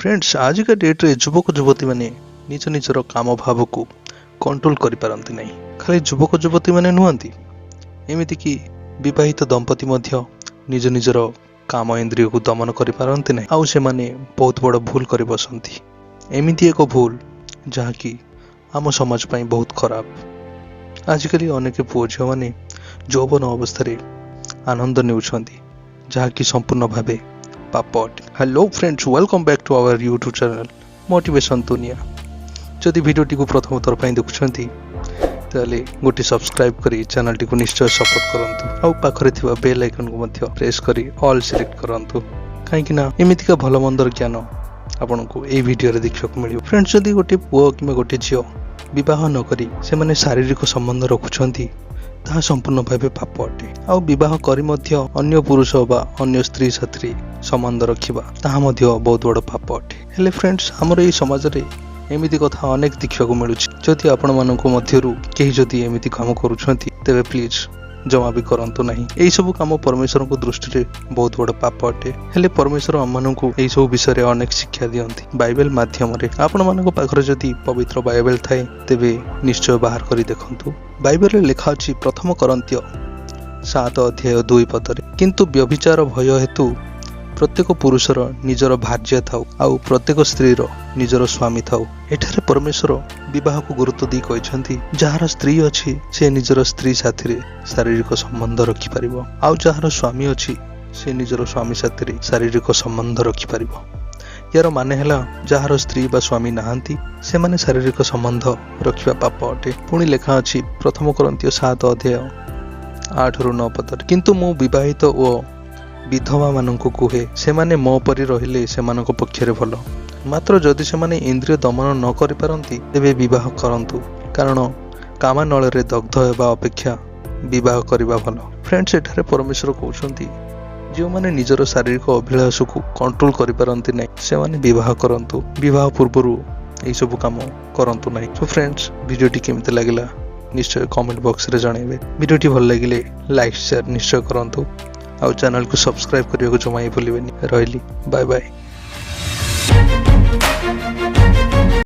Friends, ଆଜିକା ଡେଟ୍ରେ ଯୁବକ ଯୁବତୀମାନେ ନିଜ ନିଜର କାମ ଭାବକୁ କଣ୍ଟ୍ରୋଲ କରିପାରନ୍ତି ନାହିଁ। ଖାଲି ଯୁବକ ଯୁବତୀମାନେ ନୁହନ୍ତି, ଏମିତିକି ବିବାହିତ ଦମ୍ପତି ମଧ୍ୟ ନିଜ ନିଜର କାମ ଇନ୍ଦ୍ରିୟକୁ ଦମନ କରିପାରନ୍ତି ନାହିଁ ଆଉ ସେମାନେ ବହୁତ ବଡ଼ ଭୁଲ କରି ବସନ୍ତି। ଏମିତି ଏକ ଭୁଲ ଯାହାକି ଆମ ସମାଜ ପାଇଁ ବହୁତ ଖରାପ। ଆଜିକାଲି ଅନେକ ପୁଅ ଝିଅମାନେ ଯୌବନ ଅବସ୍ଥାରେ ଆନନ୍ଦ ନେଉଛନ୍ତି, ଯାହାକି ସମ୍ପୂର୍ଣ୍ଣ ଭାବେ ପାପ ଅଟେ। Hello friends, welcome back to our YouTube channel Motivation ଦୁନିଆ। ଯଦି ଭିଡ଼ିଓଟିକୁ ପ୍ରଥମ ଥର ପାଇଁ ଦେଖୁଛନ୍ତି, ତାହେଲେ ଗୋଟେ ସବସ୍କ୍ରାଇବ୍ କରି ଚ୍ୟାନେଲଟିକୁ ନିଶ୍ଚୟ ସପୋର୍ଟ କରନ୍ତୁ ଆଉ ପାଖରେ ଥିବା ବେଲ୍ ଆଇକନ୍କୁ ମଧ୍ୟ ପ୍ରେସ୍ କରି ଅଲ୍ ସିଲେକ୍ଟ କରନ୍ତୁ, କାହିଁକି ନା ଏମିତିକା ଭଲ ମନ୍ଦର ଜ୍ଞାନ ଆପଣଙ୍କୁ ଏଇ ଭିଡ଼ିଓରେ ଦେଖିବାକୁ ମିଳିବ। ଫ୍ରେଣ୍ଡସ୍, ଯଦି ଗୋଟେ ପୁଅ କିମ୍ବା ଗୋଟେ ଝିଅ ବିବାହ ନ କରି ସେମାନେ ଶାରୀରିକ ସମ୍ବନ୍ଧ ରଖୁଛନ୍ତି, ତାହା ସମ୍ପୂର୍ଣ୍ଣ ଭାବେ ପାପ ଅଟେ। ଆଉ ବିବାହ କରି ମଧ୍ୟ ଅନ୍ୟ ପୁରୁଷ ବା ଅନ୍ୟ ସ୍ତ୍ରୀ ସାଥିରେ ସମ୍ବନ୍ଧ ରଖିବା, ତାହା ମଧ୍ୟ ବହୁତ ବଡ଼ ପାପ ଅଟେ। ହେଲେ ଫ୍ରେଣ୍ଡସ୍, ଆମର ଏଇ ସମାଜରେ ଏମିତି କଥା ଅନେକ ଦେଖିବାକୁ ମିଳୁଛି। ଯଦି ଆପଣମାନଙ୍କ ମଧ୍ୟରୁ କେହି ଯଦି ଏମିତି କାମ କରୁଛନ୍ତି, ତେବେ ପ୍ଲିଜ୍ ଜମା ବି କରନ୍ତୁ ନାହିଁ। ଏଇସବୁ କାମ ପରମେଶ୍ୱରଙ୍କ ଦୃଷ୍ଟିରେ ବହୁତ ବଡ଼ ପାପ ଅଟେ। ହେଲେ ପରମେଶ୍ୱର ଆମମାନଙ୍କୁ ଏଇସବୁ ବିଷୟରେ ଅନେକ ଶିକ୍ଷା ଦିଅନ୍ତି ବାଇବେଲ ମାଧ୍ୟମରେ। ଆପଣମାନଙ୍କ ପାଖରେ ଯଦି ପବିତ୍ର ବାଇବେଲ ଥାଏ, ତେବେ ନିଶ୍ଚୟ ବାହାର କରି ଦେଖନ୍ତୁ। ବାଇବେଲରେ ଲେଖା ଅଛି ପ୍ରଥମ କରିନ୍ଥୀୟ 7 ଅଧ୍ୟାୟ 2 ପଦରେ, "କିନ୍ତୁ ବ୍ୟଭିଚାର ଭୟ ହେତୁ ପ୍ରତ୍ୟେକ ପୁରୁଷର ନିଜର ଭାର୍ଯ୍ୟା ଥାଉ ଆଉ ପ୍ରତ୍ୟେକ ସ୍ତ୍ରୀର ନିଜର ସ୍ୱାମୀ ଥାଉ।" ଏଠାରେ ପରମେଶ୍ୱର ବିବାହକୁ ଗୁରୁତ୍ୱ ଦେଇ କହିଛନ୍ତି, ଯାହାର ସ୍ତ୍ରୀ ଅଛି ସେ ନିଜର ସ୍ତ୍ରୀ ସାଥିରେ ଶାରୀରିକ ସମ୍ବନ୍ଧ ରଖିପାରିବ ଆଉ ଯାହାର ସ୍ୱାମୀ ଅଛି ସେ ନିଜର ସ୍ୱାମୀ ସାଥିରେ ଶାରୀରିକ ସମ୍ବନ୍ଧ ରଖିପାରିବ। ୟାର ମାନେ ହେଲା, ଯାହାର ସ୍ତ୍ରୀ ବା ସ୍ୱାମୀ ନାହାନ୍ତି, ସେମାନେ ଶାରୀରିକ ସମ୍ବନ୍ଧ ରଖିବା ପାପ ଅଟେ। ପୁଣି ଲେଖା ଅଛି ପ୍ରଥମ କରିନ୍ଥୀୟ 7 ଅଧ୍ୟାୟ 8ରୁ 9 ପଦରେ, "କିନ୍ତୁ ମୁଁ ବିବାହିତ ଓ ବିଧବାମାନଙ୍କୁ କୁହେ, ସେମାନେ ମୋ ପରି ରହିଲେ ସେମାନଙ୍କ ପକ୍ଷରେ ଭଲ। ମାତ୍ର ଯଦି ସେମାନେ ଇନ୍ଦ୍ରିୟ ଦମନ ନ କରିପାରନ୍ତି, ତେବେ ବିବାହ କରନ୍ତୁ, କାରଣ କାମାନଳରେ ଦଗ୍ଧ ହେବା ଅପେକ୍ଷା ବିବାହ କରିବା ଭଲ।" ଫ୍ରେଣ୍ଡସ୍, ଏଠାରେ ପରମେଶ୍ୱର କହୁଛନ୍ତି, ଯେଉଁମାନେ ନିଜର ଶାରୀରିକ ଅଭିଳାଷକୁ କଣ୍ଟ୍ରୋଲ କରିପାରନ୍ତି ନାହିଁ, ସେମାନେ ବିବାହ କରନ୍ତୁ। ବିବାହ ପୂର୍ବରୁ ଏଇସବୁ କାମ କରନ୍ତୁ ନାହିଁ। ସୋ ଫ୍ରେଣ୍ଡସ୍, ଭିଡ଼ିଓଟି କେମିତି ଲାଗିଲା ନିଶ୍ଚୟ କମେଣ୍ଟ ବକ୍ସରେ ଜଣାଇବେ। ଭିଡ଼ିଓଟି ଭଲ ଲାଗିଲେ ଲାଇକ୍, ସେୟାର ନିଶ୍ଚୟ କରନ୍ତୁ ଆଉ ଚ୍ୟାନେଲକୁ ସବସ୍କ୍ରାଇବ୍ କରିବାକୁ ଜମା ହିଁ ଭୁଲିବେନି। ରହିଲି, ବାଏ ବାଏ।